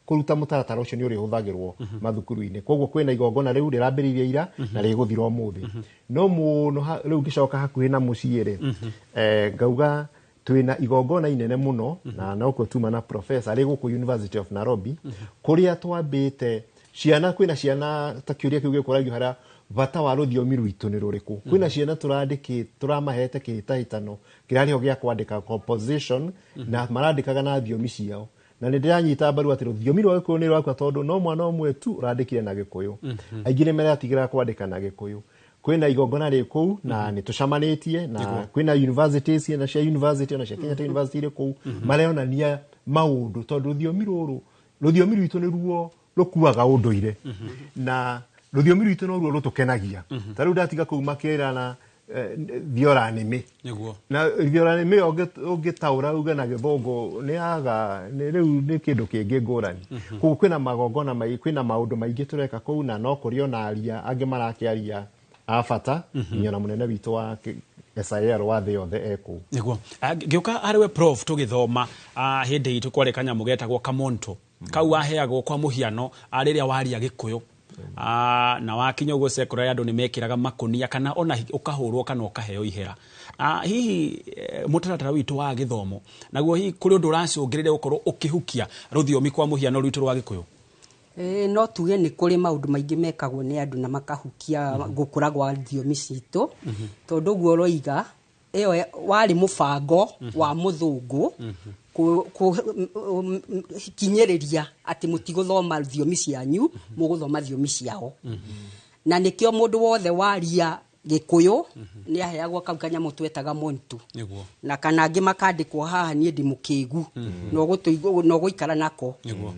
kũruta mũtaratara ũcio nĩ ũrĩhũthagĩrwo mathukuru-inĩ. Koguo kwĩna igongona rĩu rĩrambĩrĩirie ira na rĩgũthira ũmũthĩ. No mũno rĩu ngĩcoka hakuhĩ na mũciĩ rĩ, ngauga twĩna igongona inene mũno na nokuo tuma na professor rĩ gũkũ University of Nairobi, kũrĩa twambĩte ciana, kwĩna ciana ta kĩũria kĩu gĩkũragio harĩa bata wa rũthiomi rwitũ nĩ rũrĩkũ. Kwĩna ciana tũramahete kĩhĩtahĩtano kĩrarĩho gĩa kwandĩka composition na marandĩkaga na thiomi ciao, na nĩ ndĩranyita mbaru atĩ rũthiomi rwa Gĩkũyũ nĩ rwakwa tondũ no mwana ũmwe tu ũrandĩkire na Gĩkũyũ, aingĩ nĩ maratigĩra kwandĩka na Gĩkũyũ. Kwĩna igongona rĩ kũu na nĩ tũcamanĩtie na kwĩna universities na cia university na cia Kenyatta University irĩ kũu maronania maũndũ, tondũ rũthiomi rũrũ rũthiomi rwitũ nĩruo rũkuaga ũndũire na rũthiomi rwitũ noruo rũtũkenagia. Ta rĩu ndatiga kũu makĩrana thiora nĩmĩ na thiora nĩmĩ ũngĩtaũra uge na Gĩthũngũ nĩ aga rĩu nĩ kĩndũ kĩngĩ ngũrani. Koguo kwĩna magongona kwĩna maũndũ maingĩ tũreka kũu, na no kũrĩ ona aria angĩ marakĩaria a bata nginya na mũnene witũ wa SIL wa thĩ yothe ekũu. Nĩguo ngĩũka harĩ we prof, tũgĩthoma hĩndĩ itũ kwarĩ kanyamũ getagwo kamonto kau waheagwo kwa mũhiano rĩrĩa waria Gĩkũyũ na wakinya ũguo secondary andũ nĩ mekĩraga makonia kana ona ũkahũrwo kana ũkaheo ihera. Hihi mũtaratara witũ wa gĩthomo naguo hihi kũrĩ ũndũ ũracũngĩrĩria gũkorwo ũkĩhukia rũthiomi kwa mũhiano rwitũ rwa Gĩkũyũ? No tuge nĩ kũrĩ maũndũ maingĩ mekagwo nĩ andũ na makahukia gũkũra gwa thiomi citũ, tondũ ũguo ũroiga ĩyo warĩ mũbango wa mũthũngũ kinyĩrĩria atĩ mũtigũthoma thiomi cianyu, mũgũthoma thiomi ciao. Na nĩkĩo mũndũ wothe waria Gĩkũyũ nĩ aheagwo kau kanyamũ twetaga montu, na kana angĩ makandĩkwo haha niĩ ndĩ mũkĩgu, na ũgũikara nako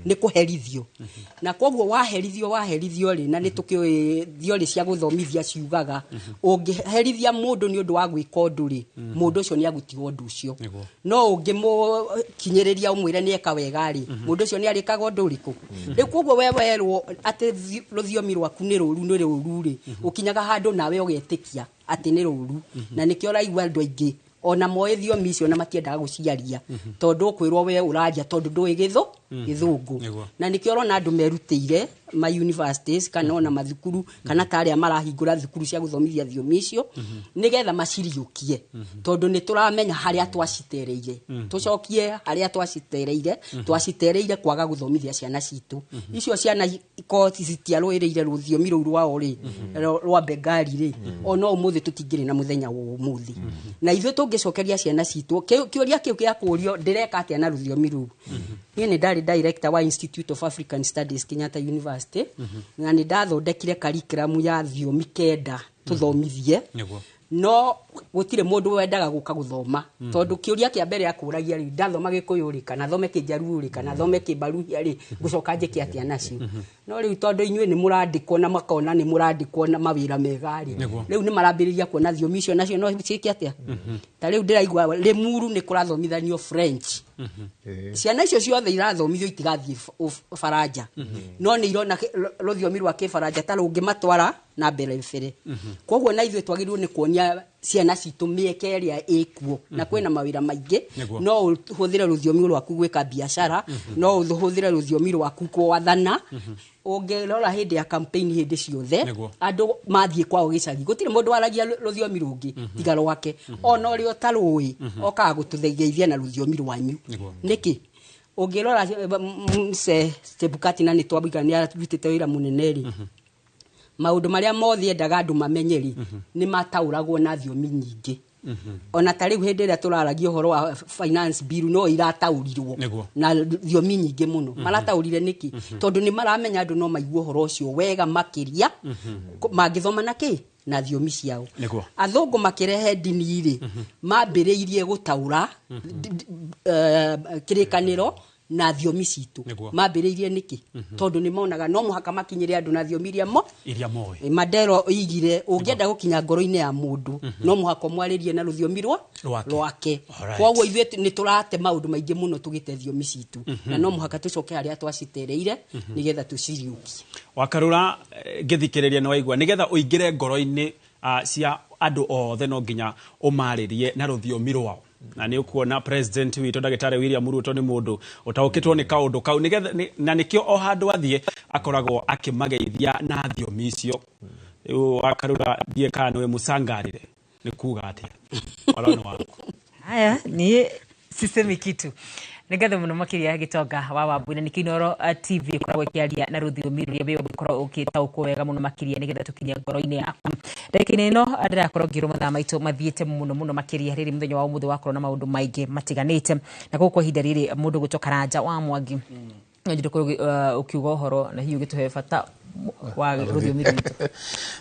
nĩ kũherithio. Na koguo waherithio rĩ, na nĩ tũkĩũĩ theory cia gũthomithia ciugaga ũngĩherithia mũndũ nĩ ũndũ wa gwĩka ũndũ rĩ, mũndũ ũcio nĩ agũtiga ũndũ ũcio. No ũngĩmũkinyĩrĩria ũmwĩre nĩ eka wega rĩ, mũndũ ũcio nĩ arĩkaga ũndũ ũrĩkũ? Rĩu koguo we werwo atĩ rũthiomi rwaku nĩ rũru rĩ, ũkinyaga handũ nawe ũgetĩkia atĩ nĩ rũru. Na nĩkĩo ũraigua andũ aingĩ ona moĩ thiomi icio na matiendaga gũciaria, tondũ ũkwĩrwo we ũraria tondũ ndũĩ gĩthũngũ. Na nĩkĩo ũrona andũ merutĩire ma universities kana ona mathukuru, kana ta arĩa marahingũra thukuru cia gũthomithia thiomi icio, nĩgetha maciriũkie, tondũ nĩ tũramenya harĩa twacitereire. Tũcokie harĩa twacitereire, twacitereire kwaga gũthomithia ciana citũ. Icio ciana ko citiarũĩrĩire rũthiomi rũu rwao rĩ, rwa Bengali rĩ, ona ũmũthĩ tũtingĩrĩ na mũthenya wa ũmũthĩ. Na ithuĩ tũngĩcokeria ciana citũ kĩũria kĩu gĩa kũũrio ndĩreka atĩa na rũthiomi rũu. Niĩ nĩ ndarĩ director wa Institute of African Studies Kenyatta University, na nĩ ndathondekire curriculum ya thiomi 9 tũthomithie. No gũtirĩ mũndũ wendaga gũka gũthoma, tondũ kĩũria kĩa mbere akũragia rĩ, ndathoma Gĩkũyũ rĩ, kana thome Kĩnjaruo rĩ, kana thome Kĩmbaruhia rĩ, ngũcoka njĩke atĩa nacio? No rĩu tondũ inyuĩ nĩ mũrandĩkwo na makona nĩ mũrandĩkwo na mawĩra mega rĩ, rĩu nĩ marambĩrĩria kuona thiomi icio nacio no ciĩke atĩa. Ta rĩu ndĩraigua Limuru nĩ kũrathomithanio French. Ciana icio ciothe irathomithio itigathiĩ Faranja, no nĩ irona rũthiomi rwa Kĩfaranja ta rũngĩmatwara na mbere bere. Koguo na ithuĩ twagĩrĩirwo nĩ kuonia ciana citũ mĩeke ĩrĩa ĩkuo, na kwĩna mawĩra maingĩ. No ũhũthĩre rũthiomi rwaku gwĩka biacara, no ũhũthĩre rũthiomi rwaku gwathana. Ũngĩrora hĩndĩ ya campaign hĩndĩ ciothe andũ mathiĩ kwao gĩcagi, gũtirĩ mũndũ waragia rũthiomi rũngĩ tiga rwake. Ona ũrĩa ũtarũĩ okaga gũtũgeithia na rũthiomi rwanyu. Nĩkĩ? Ũngĩrora Mzee Chebukati, na nĩ twamũiga nĩ arutĩte wĩra mũnene rĩ, maũndũ marĩa mothe endaga andũ mamenye rĩ, nĩ mataũragwo na thiomi nyingĩ. Ona ta rĩu hĩndĩ ĩrĩa tũraragia ũhoro wa finance bill, no irataũrirwo na thiomi nyingĩ mũno. Marataũrire nĩkĩ? Tondũ nĩ maramenya andũ no maigue ũhoro ũcio wega makĩria mangĩthoma na kĩ? Na thiomi ciao. Athũngũ makĩrehe ndini rĩ, mambĩrĩirie gũtaũra kĩrĩkanĩro na thiomi citũ. Mambĩrĩirie nĩkĩ? Tondũ nĩ monaga no mũhaka makinyĩre andũ na thiomi iria moĩ. Mandela oigire ũngĩenda gũkinya ngoro-inĩ ya mũndũ, no mũhaka ũmwarĩrie na rũthiomi rwake. Koguo ithuĩ nĩ tũrate maũndũ maingĩ mũno tũgĩte thiomi citũ, na no mũhaka tũcoke harĩa twacitereire nĩgetha tũciriũkie. Wakarura, ngĩthikĩrĩria nĩ waigua nĩgetha ũingĩre ngoro-inĩ cia andũ othe no nginya ũmarĩrie na rũthiomi rwao. Na nĩ ũkuona president witũ ndagĩtarĩ William Ruto nĩ mũndũ ũtaũkĩtwo nĩ kaũndũ kau, nĩgetha na nĩkĩo o handũ athiĩ akoragwo akĩmageithia na thiomi icio. Rĩu Wakarura, ndiĩ kana nĩwe mũcangarire nĩ kuga atĩa? Warona waku. Haya, niĩ sisemi kitu. Nĩ ngatho mũno makĩria Gĩtonga wa Wambui, na nĩkĩo Inooro TV ĩkoragwo ĩkĩaria na rũthiomi rũrĩa we ũngĩkorwo ũgĩtaũkwo wega mũno makĩria nĩgetha tũkinye ngoro-inĩ yaku. Ndagĩka-inĩ ĩno ndĩrakorwo ngĩrwo mathaa maitũ mathiĩte mũno mũno makĩria rĩrĩ mũthenya wa ũmũthĩ wakorwo na maũndũ maingĩ matiganĩte, na gũkũ ihinda rĩrĩ mũndũ gwĩtwo Karanja wa Mwangi no njĩrĩ ũkorwo ũkiuga ũhoro na hihi ũgĩtũhe bata wa rũthiomi rwitũ.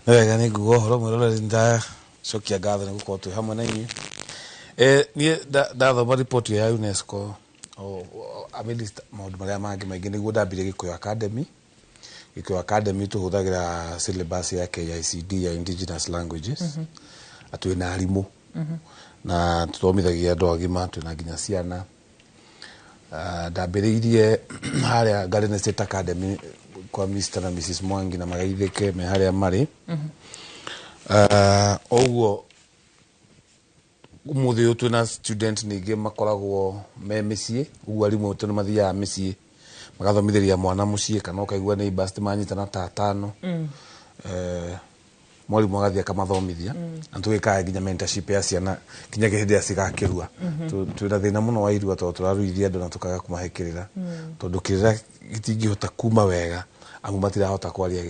Nĩ wega, nĩ nguga ũhoro mwĩroreri, ndacokia ngatho nĩ gũkorwo twĩ hamwe na inyuĩ. Niĩ ndathoma riboti ĩyo ya UNESCO, amidst maũndũ marĩa mangĩ maingĩ, nĩguo ndambirie Gĩkũyũ Academy. Gĩkũyũ Academy tũhũthagĩra syllabus ya KICD ya indigenous languages. Na twĩna arimũ na tũthomithagia andũ agima, twĩna nginya ciana. Ndambĩrĩirie harĩa Garden State Academy kwa Mr na Mrs Mwangi, na magaithĩke me harĩa marĩ. Ũguo ũmũthĩ ũyũ twĩna student ningĩ makoragwo me mĩciĩ, ũguo arimũ aitũ nĩ mathiaga mĩciĩ magathomithĩria mwana mũciĩ, kana ũkaigua neighbors manyitana ta atano, mwarimũ agathiĩ akamathomithia. Na tũgĩkaga nginya mentorship ya ciana nginya hĩndĩ ĩrĩa cigakĩrua. Twĩna thĩna mũno wa irua tondũ tũraruithia andũ na tũkaga kũmahe kĩrĩra, tondũ kĩrĩra gĩtingĩhota kuma wega Amu matirahota kwaria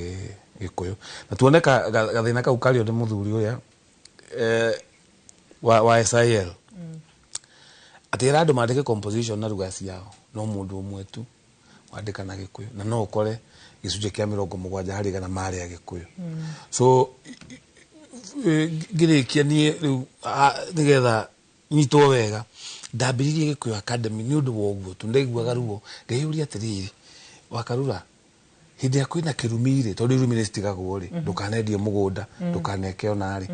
Gĩkũyũ. Na tuone gathĩna kau kario nĩ mũthuri ũrĩa wa SIL. Atĩ era andũ mandĩke composition na lugha ciao, no mũndũ ũmwe tu wandĩka na Gĩkũyũ, na no ũkore gĩcunjĩ kĩa 70% marĩ a Gĩkũyũ. So ngĩrĩkia niĩ rĩu, nĩgetha nyitwo wega, ndambĩrĩirie Gĩkũyũ Academy nĩ ũndũ wa ũguo tu. Ndaiguaga ruo, ngeyũria atĩrĩrĩ, Wakarura, hĩndĩ ĩrĩa kwĩna kĩrumi rĩ, tondũ irumi nĩ citigagwo rĩ, ndũkanendie mũgũnda, ndũkaneke ona rĩ,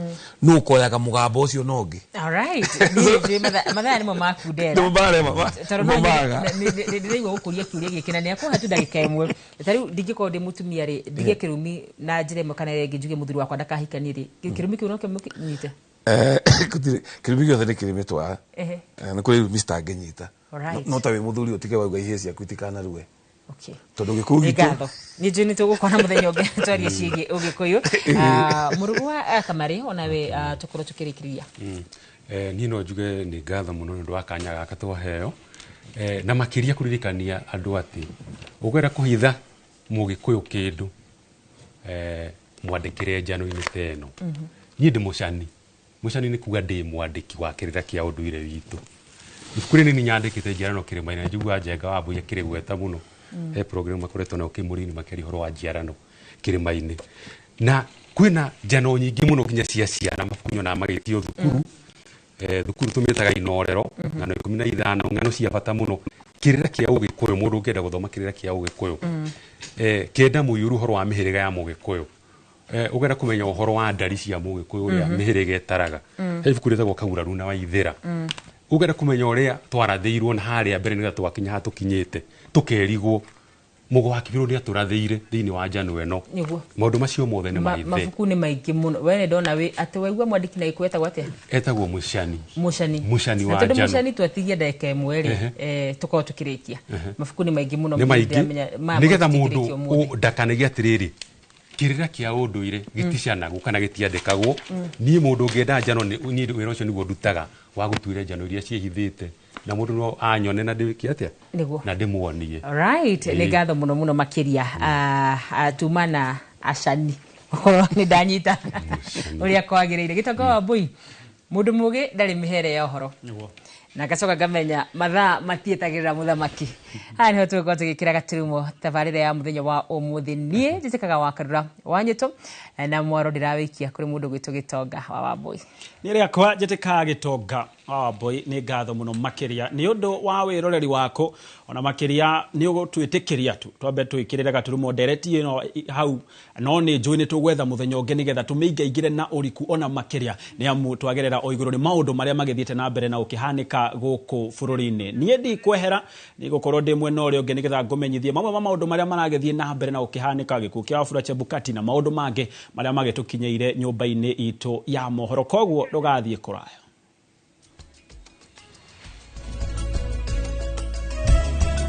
nũ ũkoyaga mũgambo ũcio na ũngĩ? Alright, niĩ njũĩ mathaa nĩmo makundera. Nĩmo marema, Tondũ nĩmo no maga. ndĩraigua gũkũria kĩũria gĩkĩ na nĩakũhe tu ndagĩka ĩmwe. Ta rĩu ndingĩkorwo ndĩ mũtumia rĩ, ndige kĩrumi na njĩra ĩmwe kana ĩrĩa ĩngĩ, njuge mũthuri wakwa ndakahikanie rĩ, kĩrumi kĩu no kĩmũnyite? Gũtirĩ kĩrumi gĩothe nĩ kĩrĩ mĩtwara. Nĩ kũrĩ irumi citangĩnyita. No ta wĩ mũthuri ũtige wauga ihĩĩ ciaku itikanarue. Tondũ gĩkũyũ Nĩ gitũ ngatho. Nĩ njũĩ nĩ tũgũkora mũthenya ũngĩ twarie ciĩgiĩ ũgĩkũyũ. Mũrũgũ wa Kamarĩ, onawe tũkorwo tũkĩrĩkĩrĩria. Niĩ no njuge nĩ ngatho mũno nĩ ũndũ wa kanya gaka twaheo, na makĩria kũririkania andũ atĩ ũngĩenda kũhitha mũgĩkũyũ kĩndũ, mwandĩkĩre njano-inĩ ta ĩno. Niĩ ndĩ mũcani. Mũcani nĩ kuga ndĩ mwandĩki wa kĩrĩra kĩa ũndũire witũ. Ibuku rĩrĩ nĩ nyandĩkĩte njiarano kĩrĩma-inĩ, na njiguaga Njenga wa Mbui akĩrĩgweta mũno. He program makoretwo nayo kĩmũrĩ-inĩ makĩaria ũhoro wa njiarano kĩrĩma-inĩ. Na kwĩna njano nyingĩ mũno nginya cia ciana, mabuku nyonaga magĩtio thukuru. Thukuru tũmĩtaga inorero, ng'ano 15, ng'ano cia bata mũno. Kĩrĩra kĩa ũgĩkũyũ, mũndũ ũngĩenda gũthoma kĩrĩra kĩa ũgĩkũyũ. Kenda mũiyũru ũhoro wa mĩhĩrĩga ya mũgĩkũyũ. Ũngĩenda kũmenya ũhoro wa ndari cia mũgĩkũyũ ũrĩa mĩhĩrĩga ĩtaraga. He ibuku rĩtagwo Kaguraru na Waithĩra. Ũngĩenda kũmenya ũrĩa twarathĩirwo na harĩa mbere nĩgetha twakinya haha tũkinyĩte, tũkerigwo Mũgo wa Kĩbirũ nĩ atũrathĩire thĩinĩ wa njano ĩno. Maũndũ macio mothe nĩ maithe. Mabuku nĩ maingĩ mũno. We nĩ ndona wĩ atĩ waigua mwandĩki na Gĩkũyũ etagwo atĩa? Etagwo Mũcani. Mũcani. Mũcani Na wa tondũ njano. Mũcani twatigia ndagĩka ĩmwe rĩ, tũkorwo tũkĩrĩkia. Mabuku nĩ maingĩ mũno. Nĩ maingĩ. Ndĩramenya maya Nĩgetha mothe mũndũ tũtikĩrĩkia ũmũthĩ. ndakanaigie atĩrĩrĩ, kĩrĩra kĩa ũndũire gĩticanagwo kana gĩtiandĩkagwo. Niĩ mũndũ ũngĩenda njano, niĩ wĩra ũcio nĩguo ndutaga wa gũtuĩra njano iria ciĩhithĩte, na mũndũ no anyone na ndĩke atĩa? Na ndĩmuonie. Alright, nĩ ngatho mũno mũno makĩria. Tuma na acani. Okorwo nĩ ndanyita ũrĩa kwagĩrĩire. Gĩtonga wa Mbui, mũndũ mũgĩ ndarĩ mĩhere ya ũhoro. Na ngacoka ngamenya mathaa matietagĩrĩra mũthamaki. Haha nĩho tũgũkorwo tũgĩkĩra gaturumo tabarĩra ya mũthenya wa ũmũthĩ. Niĩ njĩtĩkaga wa Karura wa Nyũtũ na mwaro ndĩrawĩikia kũrĩ mũndũ gwĩtwo Gĩtonga wa Wambui. Niĩ rĩakwa njĩtĩkaga Gĩtonga wa Wambui, nĩ ngatho mũno makĩria nĩ ũndũ wa wĩroreri waku, ona makĩria nĩ ũgũtwĩtĩkĩria tu twambe twĩkĩrĩre gaturumo ndereti ĩno hau, no nĩ njũĩ nĩ tũgwetha mũthenya ũngĩ nĩgetha tũmĩingaingĩre na ũriku ona makĩria, nĩ amu twagerera o igũrũ nĩ maũndũ marĩa magĩthiĩte na mbere na ũkĩhanĩka gũkũ bũrũri-inĩ. Niĩ ndikwehera, nĩgũkorwo ndĩ mwena ũrĩa ũngĩ nĩgetha ngũmenyithie mamwe ma maũndũ marĩa maragĩthiĩ na mbere na ũkĩhanĩka, gĩkuũ kĩa Wafula Chebukati na maũndũ mangĩ marĩa magĩtũkinyĩire nyũmba-inĩ itũ ya mohoro. Koguo ndũgathiĩ kũraya.